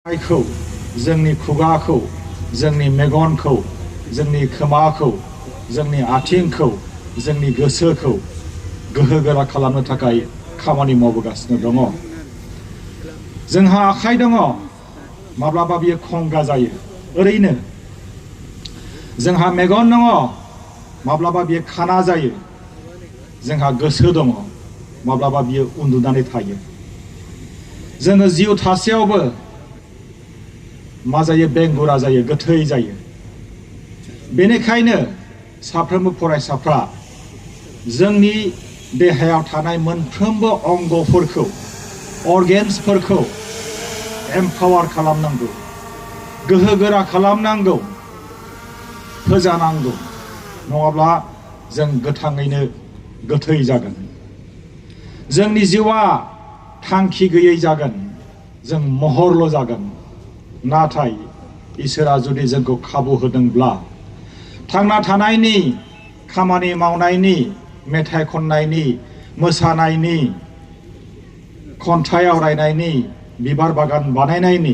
आखाइखौ जोंनि खुगाखौ जोंनि मेगनखौ जोंनि खोमाखौ जोंनि आथिंखौ जोंनि गोसोखौ गोहोगोरा खालामनो थाखाय खामानि मावबोगासिनो दङ। जोंहा आखाइ दङ, माब्लाबा बियो खंगा जायो ओरैनो। जोंहा मेगन दङ, माब्लाबा बियो खाना जायो। जोंहा गोसो दङ, माब्लाबा बियो उन्दुनानै थायो। जोङो जिउ थासेयावबो मा जायो? बेंगुरा जायो, गोथै जायो। बेनिखायनो साफ्रोमबो फरायसाफ्रा जोंनि देहायाव थानाय मोनफ्रोमबो अंगफोरखौ, अर्गेन्सफोरखौ एम्पावार खालामनांगौ, गोहोगोरा खालामनांगौ, फोजानांगौ। नङाब्ला जों गोथाङैनो गोथै जागोन। जोंनि जिउआ थांखि गैयै जागोन, जों महरल' जागोन। नाथाय इसोरा जुदि जोंखौ खाबु होदोंब्ला थांना थानायनि, खामानि मावनायनि, मेथाइ खननायनि, मोसानायनि, खन्थाइ आवरायनायनि, बिबार बागान बानायनायनि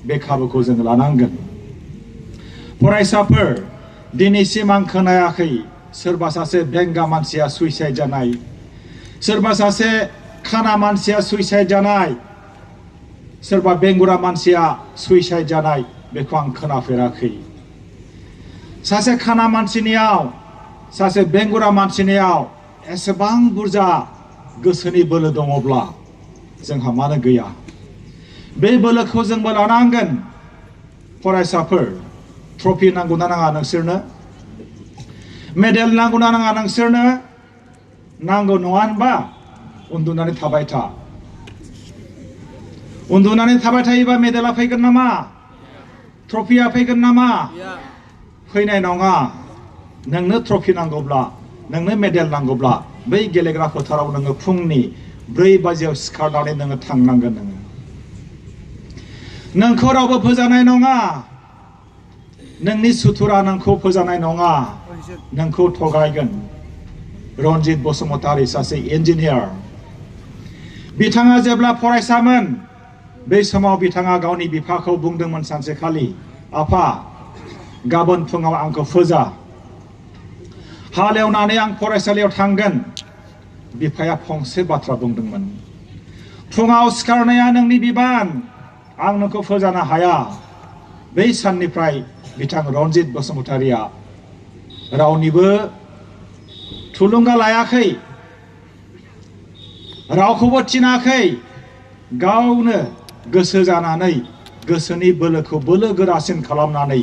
बे खाबुखौ जों लानांगोन। फरायसाफोर, दिनैसिम आं खोनायाखै सोरबा सासे बेंगा मानसिया सुइसाइड जानाय, सोरबा सासे खाना मानसिया सुइसाइड जानाय, सोरबा बेंगुरा मानसिया सुइसाइड जानाय, बेखौ आं खोनाफेराखै। सासे खाना मानसिनियाव, सासे बेंगुरा मानसिनियाव एसेबां बुरजा गोसोनि बोलो दङब्ला जोंहा मानो गैया? बे बोलोखौ जोंबो लानांगोन। फरायसाफोर, ट्रफि नांगौना नाङा नोंसोरनो? मेडेल नांगौना नाङा नोंसोरनो? नांगौ नङा होनबा? उन्दुनानै थाबाय था। उन्दुनानै थाबाय थायोबा मेडेला फैगोन नामा? ट्रफिया फैगोन नामा? फैनाय नङा। नोंनो ट्रफि नांगौब्ला, नोंनो मेडेल नांगौब्ला बै गेलेग्रा फोथाराव नोङो फुंनि 4 बाजियाव सिखारनानै नोङो थांनांगोन। नोंखौ रावबो फोजानाय नङा। नोंनि सुथुरा नोंखौ फोजानाय नङा, नोंखौ थगायगोन। रन्जित बसुमतारी सासे इन्जिनियार। बिथाङा जेब्ला फरायसामोन, बै समाव बिथाङा गावनि बिफाखौ बुंदोंमोन सानसेखालि, आफा, गाबोन फुङाव आंखौ फोजा, हालेवनानै आं फरायसालियाव थांगोन। बिफाया फंसे बाथ्रा बुंदोंमोन, फुङाव सिखारनाया नोंनि बिबान, आं नोंखौ फोजानो हाया। बै साननिफ्राय बिथां रन्जित बसुमतारीया रावनिबो थुलुंगा लायाखै, रावखौबो थिनाखै, गावनो गोसो जानानै, गोसोनि बोलोखौ बोलो गोरासिन खालामनानै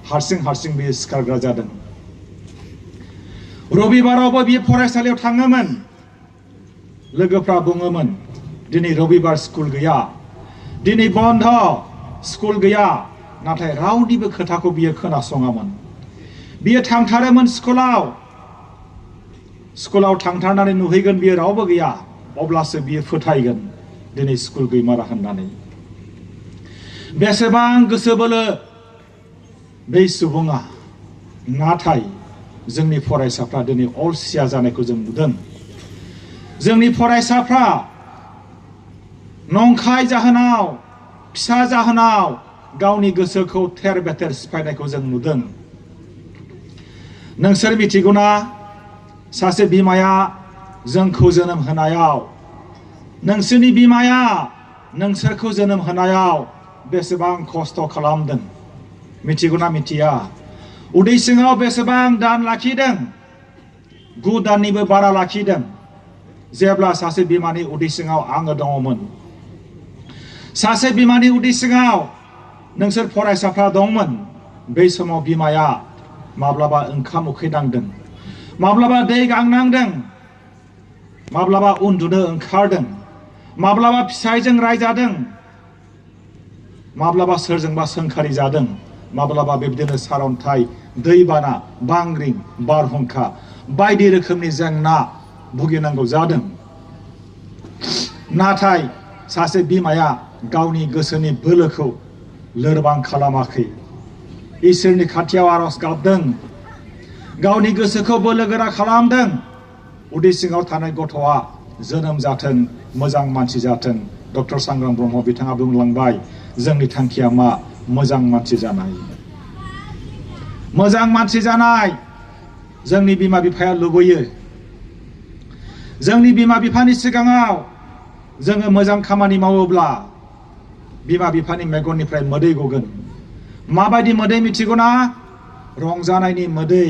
हारसिं बियो सिखारग्रा जादों। रबिबारावबो बियो फरायसालियाव थाङोमोन। लोगोफ्रा बुङोमोन, दिनै रबिबार स्कुल गैया, दिनै बन्ध, स्कुल गैया। नाथाय रावनिबो खोथाखौ बियो खोनासङामोन। बियो थांथारोमोन स्कुलाव थांथारनानै नुहैगोन बियो रावबो गैया, अब्लासो बियो फोथायगोन दिनै स्कुल गैमारा होननानै। बेसेबां गोसो बोलो बै सुबुङा। नाथाय जोंनि फरायसाफ्रा दिनै अलसिया जानायखौ जों नुदों। जोंनि फरायसाफ्रा नंखाय जाहोनाव, फिसा जाहोनाव गावनि गोसोखौ थेर बेथेर सिफायनायखौ जों नुदों। नोंसोर मिथिगौना? सासे बिमाया जोंखौ जोनोम होनायाव, नोंसोरनि बिमाया नोंसोरखौ जोनोम होनायाव बेसेबां खस्थ' खालामदों? मिथिगौना मिथिया? उदै सिङाव बेसेबां दान लाखिदों? 9 दाननिबो बारा लाखिदों। जेब्ला सासे बिमानि उदै सिङाव आङो दङमोन, सासे बिमानि उदै सिङाव नोंसोर फरायसाफ्रा दंमोन, बै समाव बिमाया माब्लाबा ओंखाम उखैनांदों, माब्लाबा दै गांनांदों, माब्लाबा उन्दुनो ओंखारदों, माब्लाबा फिसायजों रायजादों, माब्लाबा सोरजोंबा सोंखारि जादों, माब्लाबा बेबायदिनो सारन्थाइ, दैबाना, बांग्रिं, बारहुंखा बायदि रोखोमनि जेंना भुगिनांगौ जादों। नाथाय सासे बिमाया गावनि गोसोनि बोलोखौ लोरबां खालामाखै। इसोरनि खाथियाव आरज गाबदों, गावनि गोसोखौ बोलो गोरा खालामदों। उदै सिङाव थानाय गथ'आ जोनोम जाथों, मोजां मानसि जाथों। डक्टर सांग्रां ब्रह्म बिथाङा बुंलांबाय, जोंनि थांखिया मा मोजां मानसि जानाय मोजां मानसि जानाय जोंनि बिमा बिफाया लुबैयो जोंनि बिमा बिफानि सिगाङाव जोङो मोजां खामानि मावोब्ला बिमा बिफानि मेगननिफ्राय मोदै गगोन माबायदि मोदै मिथिगौना रंजानायनि मोदै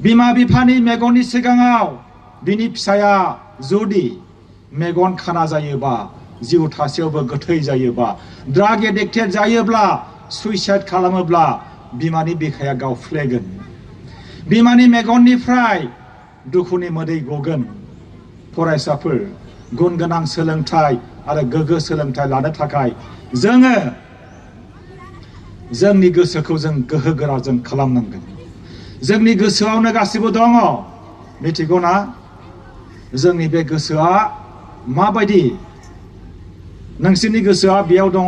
बिमा बिफानि मेगननि सिगाङाव बिनि फिसाया जुदि मेगन खाना जायोबा जिउ थासेयावबो गोथै जायोबा ड्राग एडिक्टेड जायोब्ला सुइसाइड खालामोब्ला बिमानि बिखाया गावफ्लेगोन बिमानि मेगननिफ्राय दुखुनि मोदै गगोन फरायसाफोर गुन गोनां सोलोंथाइ आरो गोग्गो सोलोंथाइ लानो थाखाय जोङो जोंनि गोसोखौ जों गोहोगोरा जों खालामनांगोन जोंनि गोसोआवनो गासिबो दङ मिथिगौना जोंनि बे गोसोआ माबायदि नोंसोरनि गोसोआ बेयाव दङ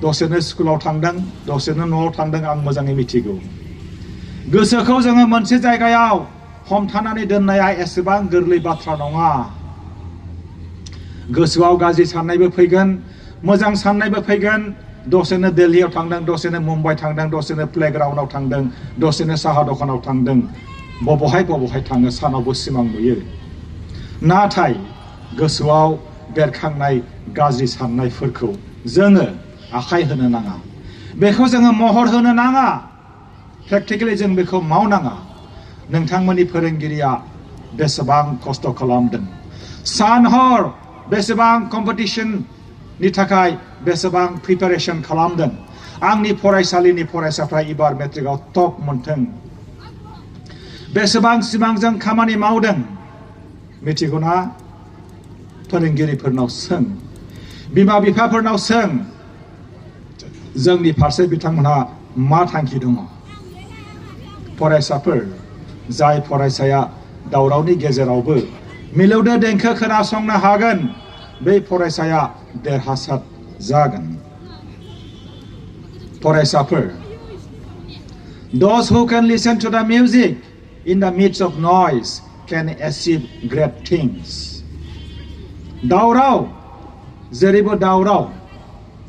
दसेनो स्कुलाव थांदों दसेनो न'आव थांदों आं मोजाङै मिथिगौ गोसोखौ जोङो मोनसे जायगायाव हमथानानै दोननाया एसेबां गोरलै बाथ्रा नङा गोसोआव गाज्रि साननायबो फैगोन मोजां साननायबो फैगोन दसेनो दिल्लीयाव थांदों दसेनो मुम्बाइ थांदों दसेनो प्लेग्राउन्डआव थांदों दसेनो साहा दखानाव थांदों बबेहाय थाङो सानावबो सिमां नुयो नाथाय गोसोआव बेरखांनाय गाज्रि साननायफोरखौ जोङो आखाइ होनो नाङा बेखौ जोङो महर होनो नाङा प्रेक्टिकेलि जों बेखौ मावनाङा नोंथांमोननि फोरोंगिरिया बेसेबां खस्थ' खालामदों सान हर बेसेबां कम्पिटिशननि थाखाय बेसेबां प्रिपारेसन खालामदों आंनि फरायसालिनि फरायसाफ्रा एबार मेट्रिकआव टप मोनथों बेसेबां सिमांजों खामानि मावदों मिथिगौना फोरोंगिरिफोरनाव सों बिमा बिफाफोरनाव सों जोंनि फारसे बिथांमोनहा मा थांखि दङ फरायसाफोर जाय फरायसाया दावरावनि गेजेरावबो मिलौदो देंखो खोनासंनो हागोन बे फरायसाया देरहासार जागोन फरायसाफोर those who can listen to the music in the midst of noise can achieve great things दावराव जेरैबो दावराव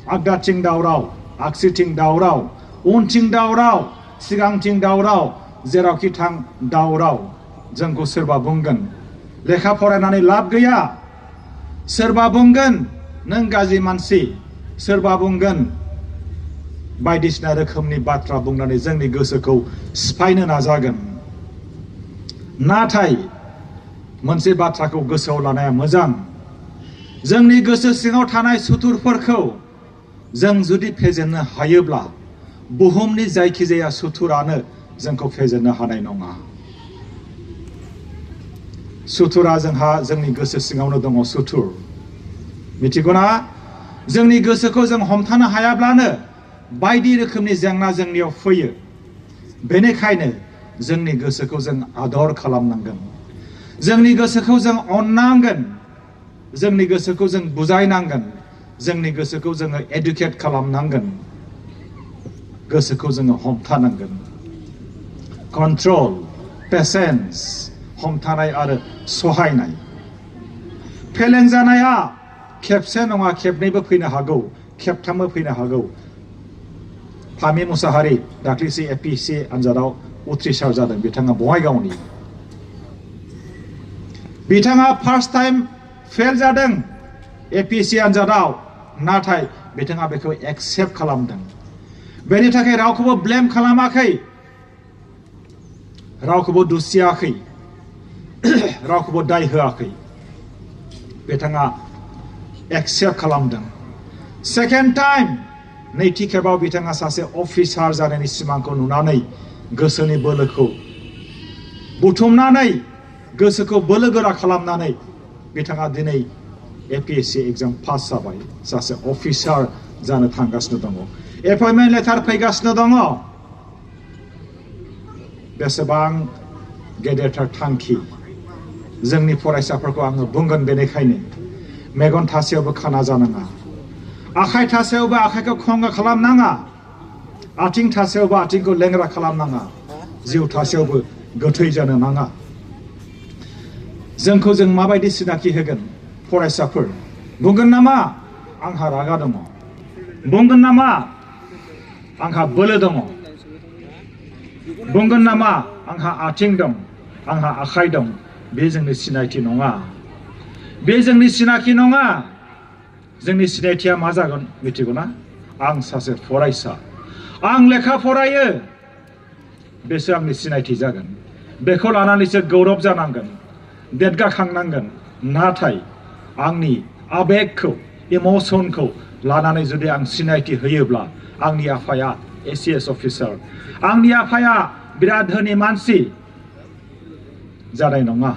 आगदाथिं दावराव आगसिथिं दावराव उनथिं दावराव सिगांथिं दावराव जेरावखि थां दावराव जोंखौ सोरबा बुंगोन लेखा फरायनानै लाब गैया सोरबा बुंगोन नों गाज्रि मानसि सोरबा बुंगोन बायदिसिना रोखोमनि बाथ्रा बुंनानै जोंनि गोसोखौ सिफायनो नाजागोन नाथाय मोनसे बाथ्राखौ गोसोआव लानाया मोजां जोंनि गोसो सिङाव थानाय सुथुरफोरखौ जों जुदि फेजेननो हायोब्ला बुहुमनि जायखिजाया सुथुरानो जोंखौ फेजेननो हानाय नङा सुथुरा जोंहा जोंनि गोसो सिङावनो दङ सुथुर मिथिगौना जोंनि गोसोखौ जों हमथानो हायाब्लानो बायदि रोखोमनि जेंना जोंनियाव फैयो बेनिखायनो जोंनि गोसोखौ जों आदर खालामनांगोन जोंनि गोसोखौ जों अननांगोन जोंनि गोसोखौ जों बुजायनांगोन जोंनि गोसोखौ जोङो एडुकेट खालामनांगोन गोसोखौ जोङो हमथानांगोन कन्ट्रल पेशेन्स हमथानाय आरो सहायनाय फेलें जानाया खेबसे नङा खेबनैबो फैनो हागौ खेबथामबो फैनो हागौ फामि मुसाहारि दाख्लैसो एपिएससि आनजादाव उथ्रिसार जादों बिथाङा बङाइगावनि बिथाङा फार्स्ट टाइम फेल जादों एपिएससि आनजादाव नाथाय बिथाङा बेखौ एक्सेप्ट खालामदों बेनि थाखाय रावखौबो ब्लेम खालामाखै रावखौबो दुसियाखै रावखौबो दाय होआखै बिथाङा एक्सेप्ट खालामदों सेकेन्ड टाइम नैथि खेबाव बिथाङा सासे अफिसार जानायनि सिमांखौ नुनानै गोसोनि बोलोखौ बुथुमनानै गोसोखौ बोलो गोरा खालामनानै बिथाङा दिनै एपिएससि एग्जाम पास जाबाय सासे अफिसार जानो थांगासिनो दङ एपइन्टमेन्ट लेटार फैगासिनो दङ बेसेबां गेदेरथार थांखि जोंनि फरायसाफोरखौ आङो बुंगोन बेनिखायनो मेगन थासेयावबो खाना जानाङा आखाइ थासेयावबो आखाइखौ खंगा खालामनाङा आथिं थासेयावबो आथिंखौ लेंग्रा खालामनाङा जिउ थासेयावबो गोथै जानो नाङा जोंखौ जों माबायदि सिनाखि होगोन फरायसाफोर बुंगोन नामा आंहा रागा दङ बुंगोन नामा आंहा बोलो दङ बुंगोन नामा आंहा आथिं दं आंहा आखाइ दं बे जोंनि सिनायथि नङा बे जोंनि सिनाखि नङा जोंनि सिनायथिया मा जागोन मिथिगौ ना आं सासे फरायसा आं लेखा फरायो बेसो आंनि सिनायथि जागोन बेखौ लानानैसो गौरब जानांगोन देरगाखांनांगोन नाथाय आंनि आबेगखौ इमोसनखौ लानानै जुदि आं सिनायथि होयोब्ला आंनि आफाया एसिएस अफिसार आंनि आफाया बिराद धोनि मानसि जानाय नङा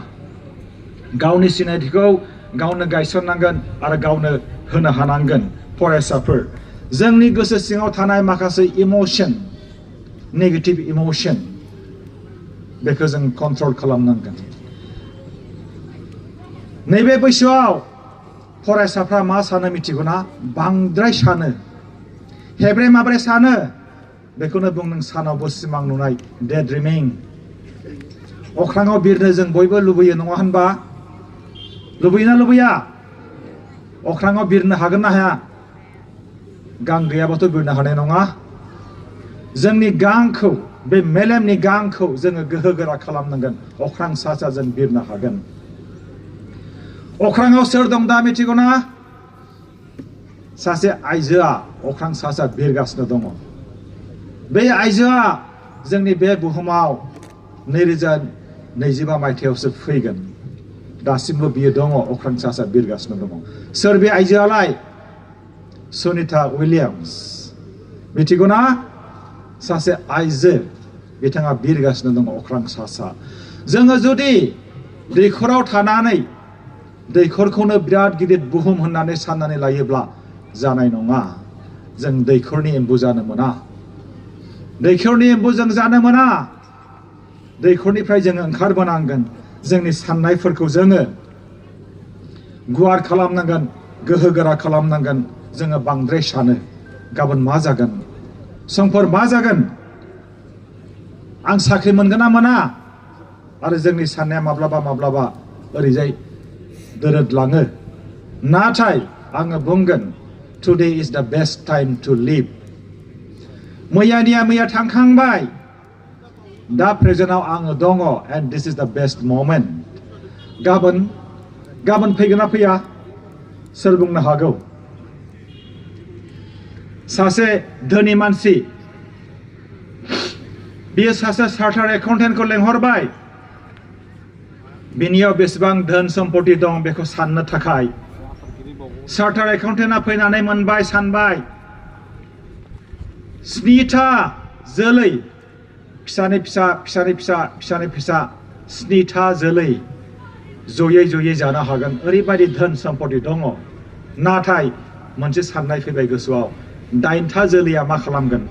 गावनि सिनायथिखौ गावनो गायसननांगोन आरो गावनो होनो हानांगोन फरायसाफोर जोंनि गोसो सिङाव थानाय माखासे इमोशन नेगेटिभ इमोशन बेखौ जों कन्ट्रल खालामनांगोन नैबे बैसोआव फरायसाफ्रा मा सानो मिथिगौ ना बांद्राय सानो हेब्रे माब्रे सानो बेखौनो बुं नों सानावबो सिमां नुनाय डे ड्रिमिं अख्राङाव बिरनो जों बयबो लुबैयो नङा होनबा लुबैयोना लुबैया अख्राङाव बिरनो हागोन ना हाया गां गैयाबाथ' बिरनो हानाय नङा जोंनि गांखौ बे मेलेमनि गांखौ जोङो गोहोगोरा खालामनांगोन अख्रां सा सा जों बिरनो हागोन अख्राङाव सोर दं दा मिथिगौ ना सासे आइजोआ अख्रां सा सा बिरगासिनो दङ बे आइजोआ जोंनि बे बुहुमाव 2025 मायथाइयावसो फैगोन दासिमबो बियो दङ अख्रां सा सा बिरगासिनो दङ सोर बे आइजोआलाय सुनिता उइलियाम्स मिथिगौ ना सासे आइजो बिथाङा बिरगासिनो दङ अख्रां सा सा जोङो जुदि दैखराव थानानै दैखरखौनो बिराद गिदिर बुहुम होननानै साननानै लायोब्ला जानाय नङा जों दैखरनि एम्बु जानो मोना दैखरनि एम्बु जों जानो मोना दैखरनिफ्राय जोङो ओंखारबोनांगोन जोंनि साननायफोरखौ जोङो गुवार खालामनांगोन गोहोगोरा खालामनांगोन जोङो बांद्राय सानो गाबोन मा जागोन समफोर मा जागोन आं साख्रि मोनगोन ना मोना आरो जोंनि साननाया माब्लाबा माब्लाबा ओरैजाय दोरोदलाङो नाथाय आङो बुंगोन टुडे इज द बेस्ट टाइम टु लिभ मैयानिया मैया थांखांबाय दा प्रेजेन्टआव आङो दङ एन्ड दिस इज द बेस्ट मोमेन्ट गाबोन फैगोन ना फैया सोर बुंनो हागौ सासे धोनि मानसि बियो सासे चार्टार्ड एकाउन्टेन्टखौ लेंहरबाय बिनियाव बेसेबां धोन सम्पत्ति दं बेखौ साननो थाखाय चार्टार्ड एकाउन्टेन्टआ फैनानै मोनबाय सानबाय 7था जोलै फिसानि फिसा 7था जोलै जयै जानो हागोन ओरैबायदि धोन सम्पत्ति दङ नाथाय मोनसे साननाय फैबाय गोसोआव 8था जोलैया मा खालामगोन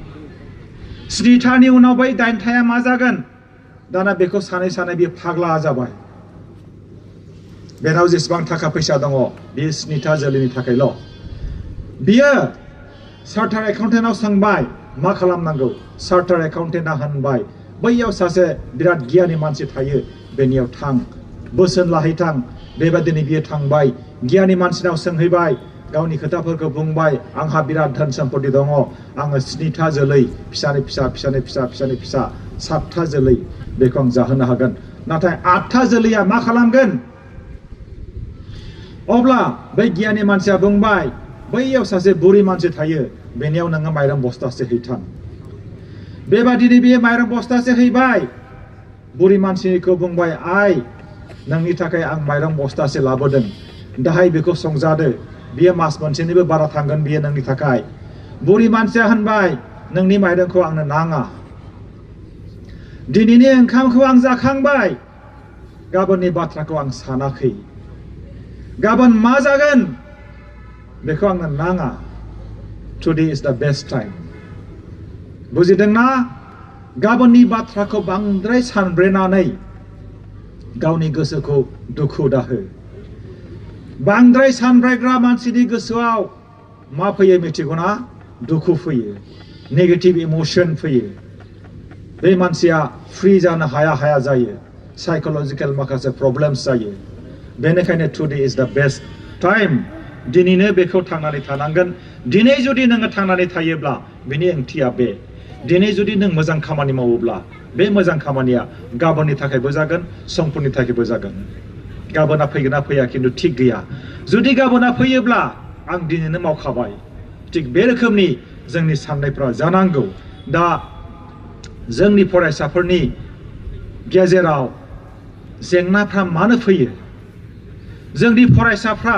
7थानि उनाव बै 8थाया मा जागोन दाना बेखौ सानै बियो फाग्ला जाबाय बेनाव जेसेबां थाखा फैसा दङ बियो 7था जोलैनि थाखायल' बियो चार्टार्ड एकाउन्टेन्टआव सोंबाय मा खालामनांगौ चार्टार्ड एकाउन्टेन्टआ होनबाय बैयाव सासे बिराद गियानि मानसि थायो बेनियाव थां बोसोन लाहैथां बेबादिनो बियो थांबाय गियानि मानसिनाव सोंहैबाय गावनि खोथाफोरखौ बुंबाय आंहा बिराद धोन सम्पत्ति दङ आङो 7था जोलै फिसानि फिसा 7था जोलै बेखौ आं जाहोनो हागोन नाथाय 8था जोलैया मा खालामगोन अब्ला बै गियानि मानसिया बुंबाय बैयाव सासे बुरि मानसि थायो बेनियाव नोङो माइरं बस्थासे हैथां बेबादिनो बियो माइरं बस्थासे हैबाय बुरि मानसिखौ बुंबाय आइ नोंनि थाखाय आं माइरं बस्थासे लाबोदों दाहाय बेखौ संजादो बियो मास मोनसेनिबो बारा थांगोन बियो नोंनि थाखाय बुरि मानसिया होनबाय नोंनि माइरंखौ आंनो नाङा दिनैनि ओंखामखौ आं जाखांबाय गाबोननि बाथ्राखौ आं सानाखै गाबोन मा जागोन बेखौ आंनो नाङा टुडे इज द बेस्ट टाइम बुजिदोंना गाबोननि बाथ्राखौ बांद्राय सानब्रेनानै गावनि गोसोखौ दुखु दाहो बांद्राय सानब्रायग्रा मानसिनि गोसोआव मा फैयो मिथिगौना दुखु फैयो नेगेटिभ इमोशन फैयो बे मानसिया फ्रि जानो हाया जायो साइकोलजिकल माखासे प्रब्लेम्स जायो बेनिखायनो टुडे इज द बेस्ट टाइम दिनैनो बेखौ थांनानै थानांगोन दिनै जुदि नोङो थांनानै थायोब्ला बेनि ओंथिया बे दिनै जुदि नों मोजां खामानि मावोब्ला बे मोजां खामानिया गाबोननि थाखायबो जागोन समफोरनि थाखायबो जागोन गाबोना फैगोन ना फैया खिन्थु थिग गैया जुदि गाबोना फैयोब्ला आं दिनैनो मावखाबाय थिग बे रोखोमनि जोंनि साननायफ्रा जानांगौ दा जोंनि फरायसाफोरनि गेजेराव जेंनाफ्रा मानो फैयो जोंनि फरायसाफ्रा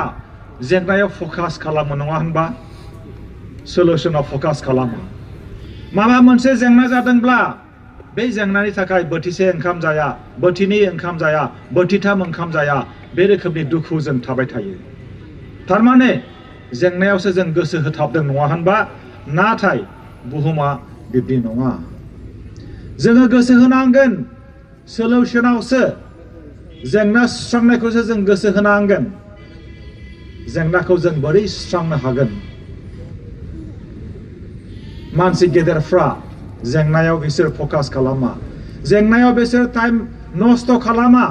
जेंनायाव फकास खालामो नङा होनबा सलुशनाव फकास खालामो माबा मोनसे जेंना जादोंब्ला बे जेंनानि थाखाय बोथिसे ओंखाम जाया बोथिनै ओंखाम जाया बोथिथाम ओंखाम जाया बे रोखोमनि दुखु जों थाबाय थायो थारमाने जेंनायावसो जों गोसो होथाबदों नङा होनबा नाथाय बुहुमा बिब्दि नङा जोङो गोसो होनांगोन सलुशनावसो जेंना सुस्रांनायखौसो जों गोसो होनांगोन जेंनाखौ जों बोरै सुस्रांनो हागोन मानसि गेदेरफ्रा जेंनायाव बिसोर फकास खालामा जेंनायाव बिसोर टाइम नस्थ' खालामा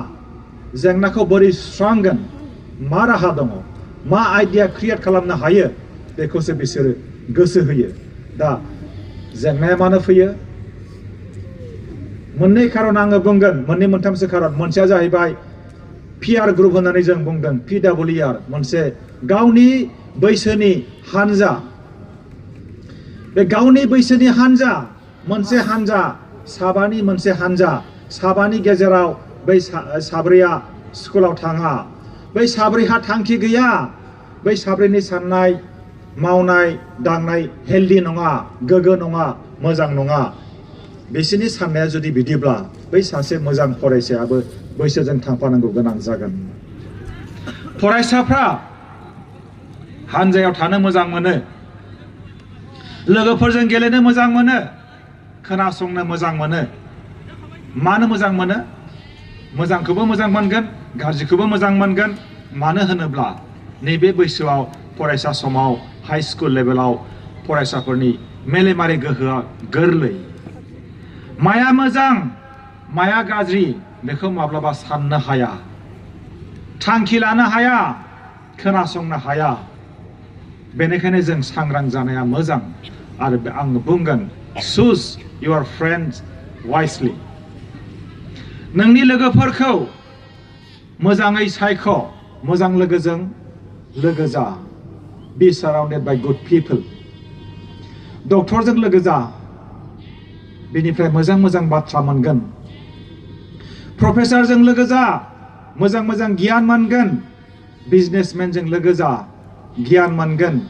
जेंनाखौ बोरै सुस्रांगोन मा राहा दङ मा आइडिया क्रिएट खालामनो हायो बेखौसो बिसोरो गोसो होयो दा जेंनाया मानो फैयो मोननै खारन आङो बुंगोन मोननै मोनथामसो खारन मोनसेया जाहैबाय पिआर ग्रुप होननानै जों बुंदों PWR मोनसे गावनि बैसोनि हानजा बे गावनि बैसोनि हानजा मोनसे हानजा साबानि मोनसे हानजा साबानि गेजेराव बै साब्रैया स्कुलाव थाङा बै साब्रैहा थांखि गैया बै साब्रैनि साननाय मावनाय दांनाय हेल्दी नङा गोग्गो नङा मोजां नङा बिसोरनि साननाया जुदि बिदिब्ला बै सासे मोजां फरायसायाबो बैसोजों थांफानांगौ गोनां जागोन फरायसाफ्रा हानजायाव थानो मोजां मोनो लोगोफोरजों गेलेनो मोजां मोनो खोनासंनो मोजां मोनो मानो मोजां मोनो मोजांखौबो मोजां मोनगोन गाज्रिखौबो मोजां मोनगोन मानो होनोब्ला नैबे बैसोआव फरायसा समाव हाई स्कुल लेभेलाव फरायसाफोरनि मेलेमारि गोहोआ गोरलै माया मोजां माया गाज्रि बेखौ माब्लाबा साननो हाया थांखि लानो हाया खोनासंनो हाया बेनिखायनो जों सांग्रां जानाया मोजां आरो आं बुंगोन चुज युवर फ्रेन्ड्स वाइसलि नोंनि लोगोफोरखौ मोजाङै सायख' मोजां लोगोजों लोगो जा बी साराउन्डेड बाय गुड पिपल डक्टरजों लोगो जा बेनिफ्राय मोजां मोजां बाथ्रा मोनगोन प्रफेसरजों लोगो जा मोजां मोजां गियान मोनगोन बिजनेसमेनजों लोगो जा गियान मोनगोन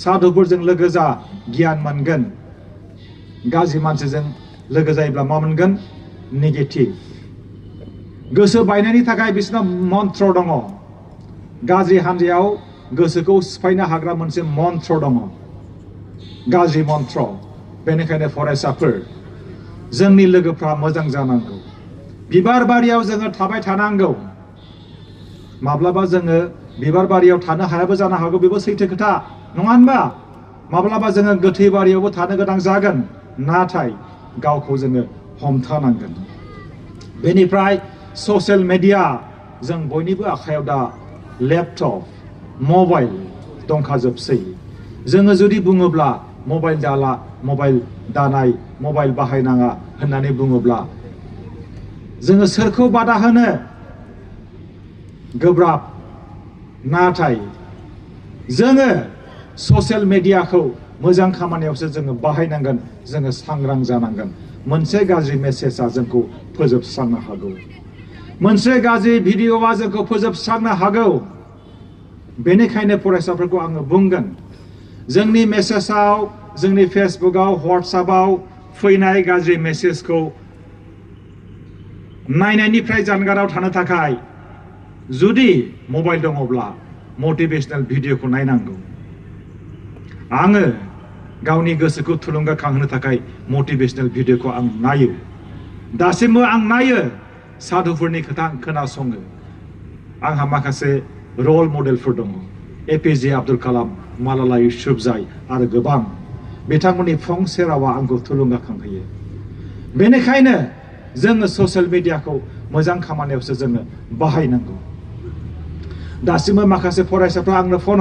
साधुफोरजों लोगो जा गियान मोनगोन गाज्रि मानसिजों लोगो जायोब्ला मा मोनगोन नेगेटिभ गोसो बायनायनि थाखाय बिसोरनाव मन्त्र दङ गाज्रि हान्जायाव गोसोखौ सिफायनो हाग्रा मोनसे मन्त्र दङ गाज्रि मन्त्र बेनिखायनो फरायसाफोर जोंनि लोगोफ्रा मोजां जानांगौ बिबार बारियाव जोङो थाबाय थानांगौ माब्लाबा जोङो बिबार बारियाव थानो हायाबो जानो हागौ बेबो सैथो खोथा नङा होनबा माब्लाबा जोङो गोथै बारियावबो थानो गोनां जागोन नाथाय गावखौ जोङो हमथानांगोन बेनिफ्राय ससियेल मिडिया जों बयनिबो आखायाव दा लेपटप मबाइल दंखाजोबसै जोङो जुदि बुङोब्ला मबाइल दाला मबाइल दानाय मबाइल बाहायनाङा होननानै बुङोब्ला जोङो सोरखौ बादा होनो गोब्राब नाथाय जोङो ससियेल मिडियाखौ मोजां खामानियावसो जोङो बाहायनांगोन जोङो सांग्रां जानांगोन मोनसे गाज्रि मेसेजआ जोंखौ फोजोबस्रांनो हागौ मोनसे गाज्रि भिडिअआ जोंखौ फोजोबस्रांनो हागौ बेनिखायनो फरायसाफोरखौ आङो बुंगोन जोंनि मेसेजआव जोंनि फेसबुकआव व्हाट्सएपआव फैनाय गाज्रि मेसेजखौ नायनायनिफ्राय जानगाराव थानो थाखाय जुदि मबाइल दङब्ला मटिभेशनेल भिडिअखौ नायनांगौ आङो गावनि गोसोखौ थुलुंगाखांहोनो थाखाय मटिभेशनेल भिडिअखौ आं नायो दासिमबो आं नायो साधुफोरनि खोथा खोनासङो आंहा माखासे रल मडेलफोर दङ एपिजे आब्दुल कालाम मालाला युसुफजाई आरो गोबां बिथांमोननि फंसे रावा आंखौ थुलुंगाखांहोयो बेनिखायनो जोङो ससियेल मिडियाखौ मोजां खामानियावसो जोङो बाहायनांगौ दासिमबो माखासे फरायसाफ्रा आंनो फन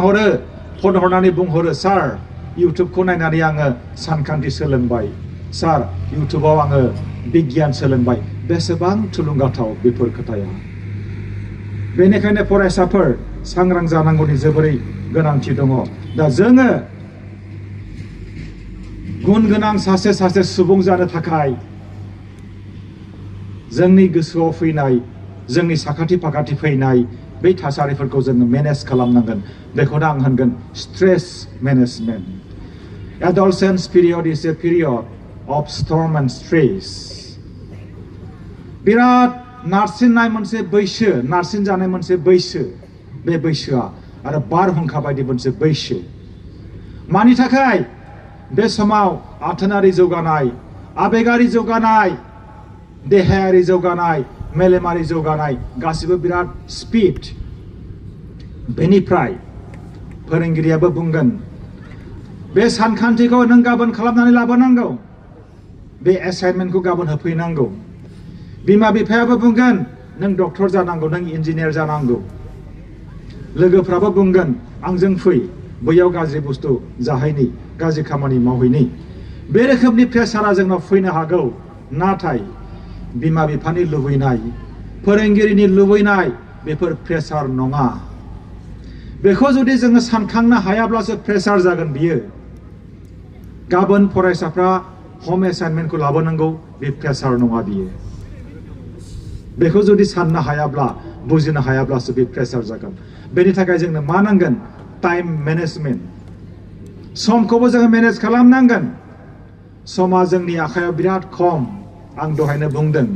हरनानै बुंहरो सार इउटुबखौ नायनानै आङो सानखान्थि सोलोंबाय सार इउटुबाव आङो बिगियान सोलोंबाय बेसेबां थुलुंगाथाव बेफोर खोथाया बेनिखायनो फरायसाफोर सांग्रां जानांगौनि जोबोरै गोनांथि दङ दा जोङो गुन गोनां सासे सुबुं जानो थाखाय जोंनि गोसोआव फैनाय जोंनि साखाथि फाखाथि फैनाय बै थासारिफोरखौ जोङो मेनेज खालामनांगोन बेखौनो आं होनगोन stress management adolescence period is a period of storm and stress बिराद नारसिननाय मोनसे बैसो नारसिन जानाय मोनसे बैसो बे बैसोआ आरो बारहुंखा बायदि मोनसे बैसो मानि थाखाय बे समाव आथोनारि जौगानाय आबेगारि जौगानाय देहायारि जौगानाय मेलेमारि जौगानाय गासिबो बिराद स्पिड बेनिफ्राय फोरोंगिरियाबो बुंगोन बे सानखान्थिखौ नों गाबोन खालामनानै लाबोनांगौ बे एसाइनमेन्टखौ गाबोन होफैनांगौ बिमा बिफायाबो बुंगोन नों डक्टर जानांगौ नों इन्जिनियार जानांगौ लोगोफ्राबो बुंगोन आंजों फै बैयाव गाज्रि बुस्थु जाहैनि गाज्रि खामानि मावहैनि बे रोखोमनि प्रेसारा जोंनाव फैनो हागौ नाथाय बिमा बिफानि लुबैनाय फोरोंगिरिनि लुबैनाय बेफोर प्रेसार नङा बेखौ जुदि जोङो सानखांनो हायाब्लासो प्रेसार जागोन बियो गाबोन फरायसाफ्रा हम एसाइनमेन्टखौ लाबोनांगौ बे प्रेसार नङा बियो बेखौ जुदि साननो हायाब्ला बुजिनो हायाब्लासो बे प्रेसार जागोन बेनि थाखाय जोंनो मा नांगोन टाइम मेनेजमेन्ट समखौबो जोङो मेनेज खालामनांगोन समा जोंनि आखायाव बिराद खम आं दहायनो बुंदों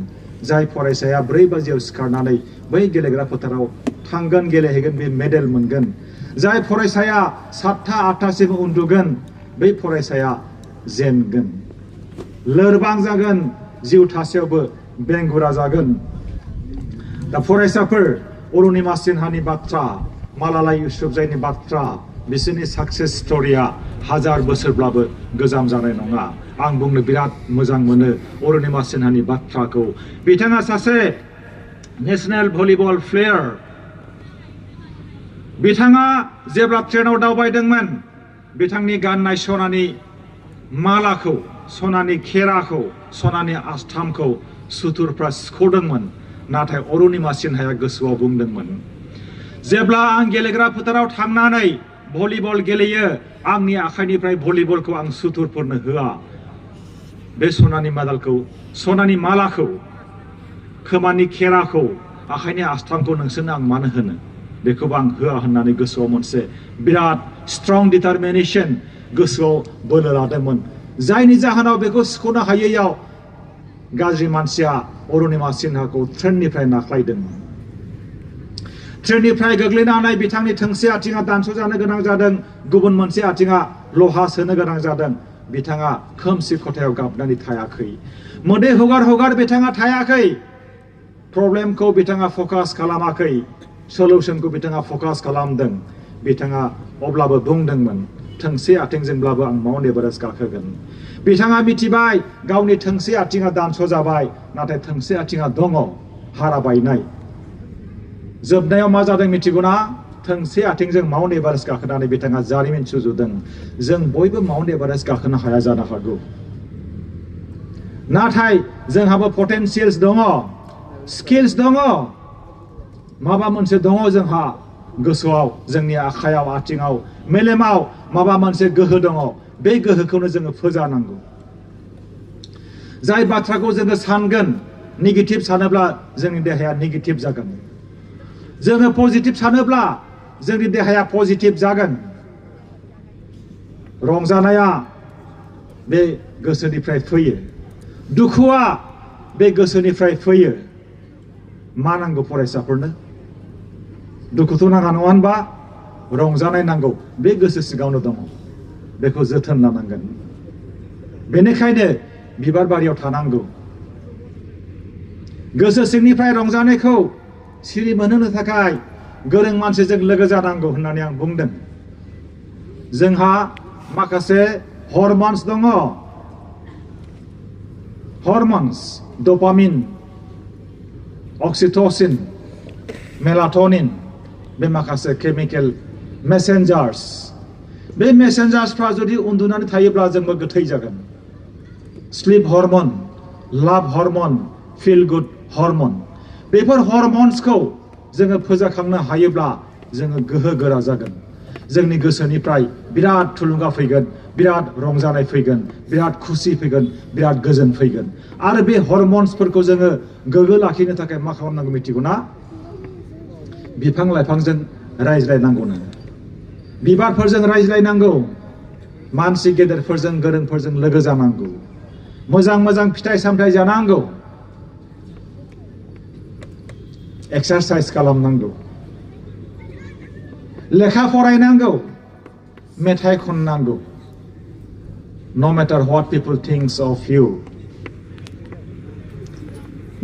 जाय फरायसाया 4 बाजियाव सिखारनानै बै गेलेग्रा फोथाराव थांगोन गेलेहैगोन बे मेडेल मोनगोन जाय फरायसाया 7टा 8टासिम उन्दुगोन बै फरायसाया जेनगोन लोरबां जागोन जिउ थासेयावबो बेंगुरा जागोन दा फरायसाफोर अरुणिमा सिन्हानि बाथ्रा मालाला इउसुफजाईनि बाथ्रा बिसोरनि साक्सेस स्ट'रिया 1000 बोसोरब्लाबो गोजाम जानाय नङा आं बुंनो बिराद मोजां मोनो अरुणिमा सिन्हानि बाथ्राखौ बिथाङा सासे नेशनेल भलिबल प्लेयार बिथाङा जेब्ला ट्रेनाव दावबायदोंमोन बिथांनि गाननाय सनानि मालाखौ सनानि खेराखौ सनानि आस्थामखौ सुथुरफ्रा सिख'दोंमोन नाथाय अरुणिमा सिन्हाया गोसोआव बुंदोंमोन जेब्ला आं गेलेग्रा फोथाराव थांनानै भलिबल गेलेयो आंनि आखाइनिफ्राय भलिबलखौ आं सुथुरफोरनो होआ बे सनानि मेडेलखौ सनानि मालाखौ खोमानि खेराखौ आखाइनि आस्थामखौ नोंसोरनो आं मानो होनो बेखौबो आं होआ होननानै गोसोआव मोनसे बिराद स्ट्रं डिटारमिनेशन गोसोआव बोलो लादोंमोन जायनि जाहोनाव बेखौ सिख'नो हायैयाव गाज्रि मानसिया अरुणिमा सिन्हाखौ ट्रेननिफ्राय नाख्लायदोंमोन ट्रेननिफ्राय गोग्लैनानै बिथांनि थोंसे आथिङा दानस'जानो गोनां जादों गुबुन मोनसे आथिङा लहा सोनो गोनां जादों बिथाङा खोमसि खथायाव गाबनानै थायाखै मोदै हगार बिथाङा थायाखै प्रब्लेमखौ बिथाङा फकास खालामाखै सल्युशनखौ बिथाङा फकास खालामदों बिथाङा अब्लाबो बुंदोंमोन थोंसे आथिंजोंब्लाबो आं माउन्ट एभारेस्ट गाखोगोन बिथाङा मिथिबाय गावनि थोंसे आथिङा दानस' जाबाय नाथाय थोंसे आथिङा दङ हारा बायनाय जोबनायाव मा जादों मिथिगौना थोंसे आथिंजों माउन्ट एभारेस्ट गाखोनानै बिथाङा जारिमिन सुजुदों जों बयबो माउन्ट एभारेस्ट गाखोनो हाया जानो हागौ नाथाय जोंहाबो पटेनशियल्स दङ स्किल्स दङ माबा मोनसे दङ जोंहा गोसोआव जोंनि आखायाव आथिङाव मेलेमाव माबा मोनसे गोहो दङ बे गोहोखौनो जोङो फोजानांगौ जाय बाथ्राखौ जोङो सानगोन नेगेटिभ सानोब्ला जोंनि देहाया नेगेटिभ जागोन जोङो पजिटिभ सानोब्ला जोंनि देहाया पजिटिभ जागोन रंजानाया बे गोसोनिफ्राय फैयो दुखुआ बे गोसोनिफ्राय फैयो मा नांगौ फरायसाफोरनो दुखुथ' नाङा नङा होनबा रंजानाय नांगौ बे गोसो सिगावनो दङ बेखौ जोथोन लानांगोन बेनिखायनो बिबार बारियाव थानांगौ गोसो सिंनिफ्राय रंजानायखौ सिरि मोनहोनो थाखाय गोरों मानसिजों लोगो जानांगौ होननानै आं बुंदों जोंहा माखासे हरमन्स दङ हरमन्स डपामिन अक्सिटसिन मेलाटनिन बे माखासे केमिकेल मेसेन्जार्स बे मेसेन्जार्सफ्रा जुदि उन्दुनानै थायोब्ला जोंबो गोथै जागोन स्लीप हर्मन लाभ हर्मन फील गुड हर्मन बेफोर हर्मन्सखौ जोङो फोजाखांनो हायोब्ला जोङो गोहो गोरा जागोन जोंनि गोसोनिफ्राय बिराद थुलुंगा फैगोन बिराद रंजानाय फैगोन बिराद खुसि फैगोन बिराद गोजोन फैगोन आरो बे हर्मन्सफोरखौ जोङो गोग्गो लाखिनो थाखाय मा खालामनांगौ मिथिगौ ना बिफां लाइफांजों रायज्लायनांगौनो बिबारफोरजों रायज्लायनांगौ मानसि गेदेरफोरजों गोरोंफोरजों लोगो जानांगौ मोजां मोजां फिथाइ सामथाइ जानांगौ एक्सारसाइज खालामनांगौ लेखा फरायनांगौ मेथाइ खननांगौ no matter what people thinks of you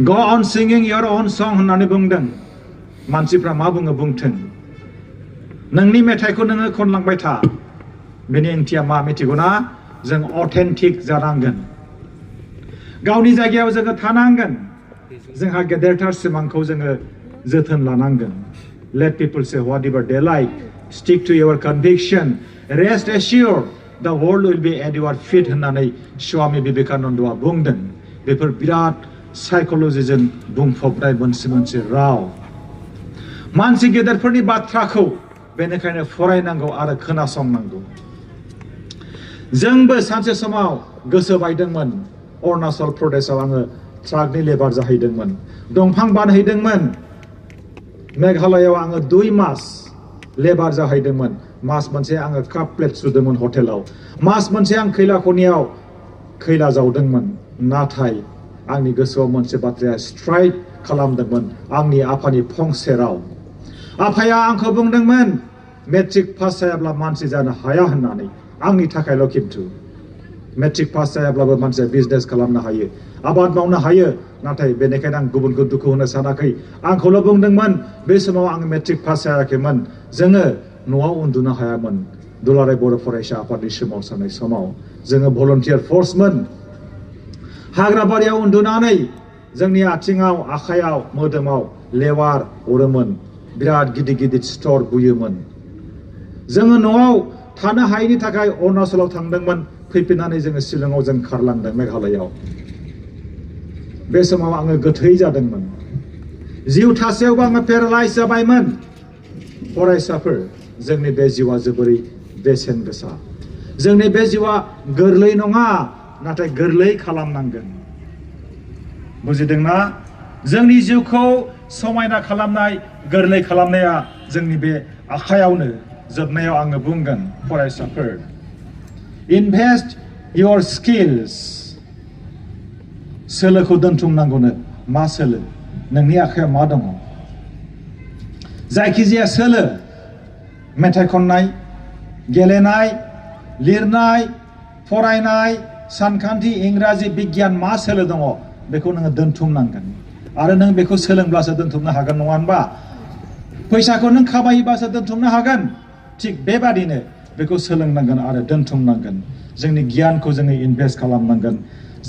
go on singing your own song होननानै बुंदों मानसिफ्रा मा बुङो बुंथों नोंनि मेथाइखौ नोङो खनलांबाय था बेनि ओंथिया मा मिथिगौ ना जों अथेन्टिक जानांगोन गावनि जायगायाव जोङो थानांगोन जोंहा गेदेरथार सिमांखौ जोङो जोथोन लानांगोन let people say whatever they like stick to your conviction rest assured the world will be at your feet होननानै स्वामी विवेकानन्दआ बुंदों बेफोर बिराद साइकोलजिजों बुंफबनाय मोनसे राव मानसि गेदेरफोरनि बाथ्राखौ बेनिखायनो फरायनांगौ आरो खोनासंनांगौ जोंबो सानसे समाव गोसो बायदोंमोन अरुणाचल प्रदेशआव आङो ट्राकनि लेबार जाहैदोंमोन दंफां बानहैदोंमोन मेघालयआव आङो 2 मास लेबार जाहैदोंमोन मास मोनसे आङो काप प्लेट सुदोंमोन हटेलाव मास मोनसे आं खैला खनियाव खैला जावदोंमोन नाथाय आंनि गोसोआव मोनसे बाथ्राया स्ट्राइक खालामदोंमोन आंनि आफानि फंसे राव आफाया आंखौ बुंदोंमोन मेट्रिक पास जायाब्ला मानसि जानो हाया होननानै आंनि थाखायल' खिन्थु मेट्रिक पास जायाब्लाबो मानसिया बिजनेस खालामनो हायो आबाद मावनो हायो नाथाय बेनिखायनो आं गुबुनखौ दुखु होनो सानाखै आंखौल' बुंदोंमोन बे समाव आं मेट्रिक पास जायाखैमोन जोङो न'आव उन्दुनो हायामोन दुलाराय बर' फरायसा आफादनि सोमावसारनाय समाव जोङो भलन्टियार फर्समोन हाग्राबारियाव उन्दुनानै जोंनि आथिङाव आखायाव मोदोमाव लेवार अरोमोन बिराद गिदिर गिदिर सिथर बुयोमोन जोङो न'आव थानो हायैनि थाखाय अरुणाचलाव थांदोंमोन फैफिननानै जोङो शिलंआव जों खारलांदों मेघालयआव बे समाव आङो गोथै जादोंमोन जिउ थासेयावबो आङो पेरालाइज जाबायमोन फरायसाफोर जोंनि बे जिउआ जोबोरै बेसेन गोसा जोंनि बे जिउआ गोरलै नङा नाथाय गोरलै खालामनांगोन बुजिदोंना जोंनि जिउखौ समायना खालामनाय गोरलै खालामनाया जोंनि बे आखायावनो जोबनायाव आङो बुंगोन फरायसाफोर invest your skills सोलोखौ दोनथुमनांगौनो मा सोलो नोंनि आखायाव मा दङ जायखिजाया सोलो मेथाइ खननाय गेलेनाय लिरनाय फरायनाय सानखान्थि इंराजि बिगियान मा सोलो दङ बेखौ नोङो दोनथुमनांगोन आरो नों बेखौ सोलोंब्लासो दोनथुमनो हागोन नङा होनबा फैसाखौ नों खामायोबासो दोनथुमनो हागोन थिग बेबादिनो बेखौ सोलोंनांगोन आरो दोनथुमनांगोन जोंनि गियानखौ जोङो इनभेस्ट खालामनांगोन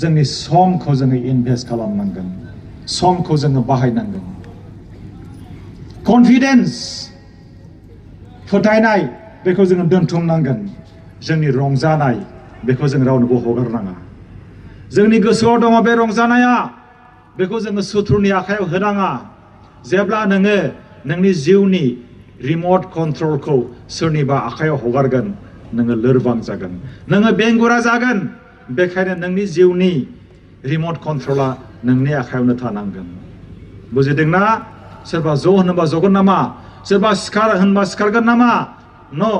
जोंनि समखौ जोङो इनभेस्ट खालामनांगोन समखौ जोङो बाहायनांगोन कनफिडेन्स फोथायनाय बेखौ जोङो दोनथुमनांगोन जोंनि रंजानाय बेखौ जों रावनोबो हगारनाङा जोंनि गोसोआव दङ बे रंजानाया बेखौ जोङो सुथुरनि आखायाव होनाङा जेब्ला नोङो नोंनि जिउनि रिमट कन्ट्रलखौ सोरनिबा आखायाव हगारगोन नोङो लोरबां जागोन नोङो बेंगुरा जागोन बेखायनो नोंनि जिउनि रिमट कन्ट्रला नोंनि आखायावनो थानांगोन बुजिदोंना सोरबा ज' होनोबा जगोन नामा सोरबा सिखार होनबा सिखारगोन नामा न'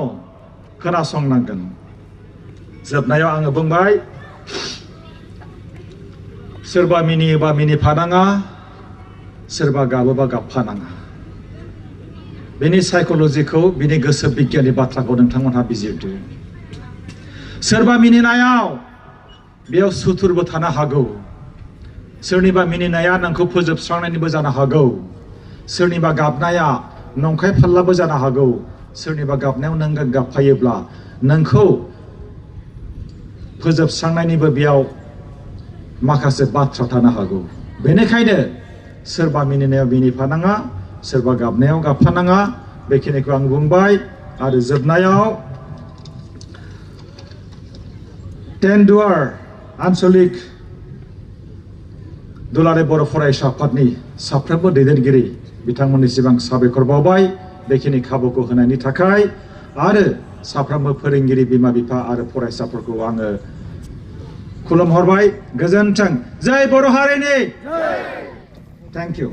खोनासंनांगोन जोबनायाव आङो बुंबाय सोरबा मिनियोबा मिनिफानाङा सोरबा गाबोबा गाबफानाङा बेनि साइकोलजिखौ बिनि गोसो बिगियाननि बाथ्राखौ नोंथांमोनहा बिजिरदो सोरबा मिनिनायाव बेयाव सुथुरबो थानो हागौ सोरनिबा मिनिनाया नोंखौ फोजोबस्रांनायनिबो जानो हागौ सोरनिबा गाबनाया नंखाय फाल्लाबो जानो हागौ सोरनिबा गाबनायाव नों गाबफायोब्ला नोंखौ फोजोबस्रांनायनिबो बेयाव माखासे बाथ्रा थानो हागौ बेनिखायनो सोरबा मिनिनायाव मिनिफानाङा सोरबा गाबनायाव गाबफानाङा बेखिनिखौ आं बुंबाय आरो जोबनायाव टेनदुवार आन्चलिक दुलाराय बर' फरायसा आफादनि साफ्रोमबो दैदेनगिरि बिथांमोननिसिम आं साबायखर बावबाय बेखिनि खाबुखौ होनायनि थाखाय आरो साफ्रोमबो फोरोंगिरि बिमा बिफा आरो फरायसाफोरखौ आङो खुलुमहरबाय गोजोन्थों जय बर' हारिनि थेंक इउ